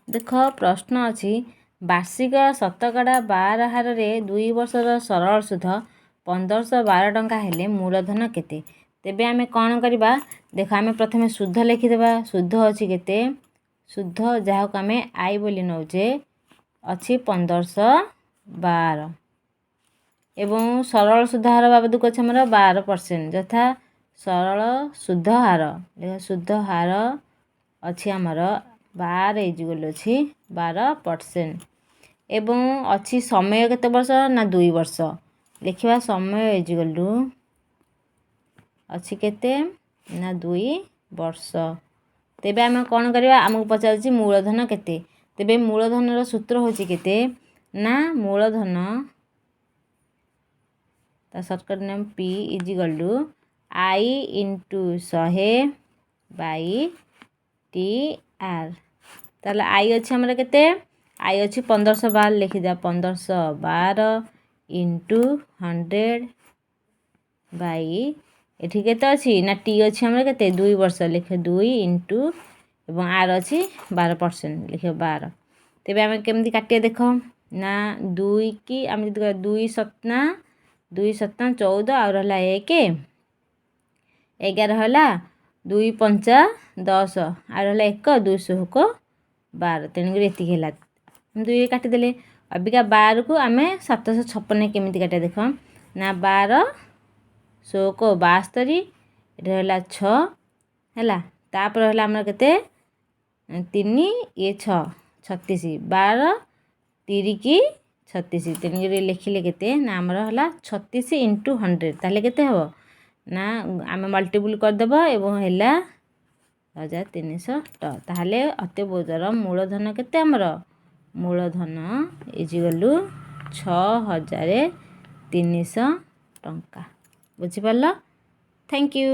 ଦେଖ, ପ୍ରଶ୍ନ ଅଛି, ବାର୍ଷିକ ଶତକଡ଼ା 12 ହାରରେ 2 ବର୍ଷର ସରଳ ସୁଧ 1512 ଟଙ୍କା ହେଲେ ମୂଳଧନ କେତେ? ତେବେ ଆମେ କ'ଣ କରିବା? ଦେଖ, ଆମେ ପ୍ରଥମେ ସୁଧ ଲେଖିଦେବା। ସୁଧ ଅଛି କେତେ? ସୁଧ, ଯାହାକୁ ଆମେ I ବୋଲି ନେଉଛେ, ଅଛି 1512 ଏବଂ ସରଳ ସୁଧ ହାର ବାବଦକୁ ଅଛି ଆମର 12%। ଯଥା ସରଳ ସୁଧ ହାର, ସୁଧ ହାର ଅଛି ଆମର 12 ଇଜିଗଲ ଅଛି 12% ଏବଂ ଅଛି ସମୟ କେତେ ବର୍ଷ ନା 2 ବର୍ଷ। ଲେଖିବା, ସମୟ ଇଜିଗଲ ଟୁ ଅଛି କେତେ ନା 2 ବର୍ଷ। ତେବେ ଆମେ କ'ଣ କରିବା? ଆମକୁ ପଚାରୁଛି ମୂଳଧନ କେତେ। ତେବେ ମୂଳଧନର ସୂତ୍ର ହେଉଛି କେତେ ନା ମୂଳଧନ, ତା shortcut name P is equal to I into 100 by T R. ତାହେଲେ I ଅଛି ଆମର କେତେ? I ଅଛି 1512। ଲେଖିଦେବା 1512 ଇଣ୍ଟୁ 100 ବାଇ ଏଠି କେତେ ଅଛି ନା ଟି ଅଛି ଆମର କେତେ? 2 ବର୍ଷ। ଲେଖ 2 ଇଣ୍ଟୁ ଏବଂ ଆର୍ ଅଛି 12%, ଲେଖିବ 12। ତେବେ ଆମେ କେମିତି କାଟିବା ଦେଖ ନା, ଦୁଇ କି ଆମେ ଯଦି କହିବା ଦୁଇ ସତନା, ଦୁଇ ସତନା 14, ଆଉ ରହିଲା 1, 11 ହେଲା। ଦୁଇ ପଞ୍ଚା 10, ଆଉ ରହିଲା 1, ଦୁଇ ଶହୁକ 12। ତେଣୁକରି ଏତିକି ହେଲା। ଦୁଇରେ କାଟିଦେଲେ। ଅବିକା 12କୁ ଆମେ 756 କେମିତି କାଟିବା ଦେଖ ନା, 12 ଶୋକ 72, ଏଠି ରହିଲା 6 ହେଲା। ତାପରେ ରହିଲା ଆମର କେତେ? ତିନି, ଇଏ ଛଅ, 36। 12 ତିରିକି 36। ତେଣୁକରି ଲେଖିଲେ କେତେ ନା ଆମର ହେଲା 36 ଇଣ୍ଟୁ 100। ତାହେଲେ କେତେ ହେବ ନା ଆମେ ମଲ୍ଟିପୁଲ୍ କରିଦେବା ଏବଂ ହେଲା 1300। ତାହେଲେ ଅତ୍ୟବୁଜର ମୂଳଧନ କେତେ ଆମର? ମୂଳଧନ ଇଜିଗଲୁ 6300 ଟଙ୍କା। ବୁଝିପାରିଲ? Thank you.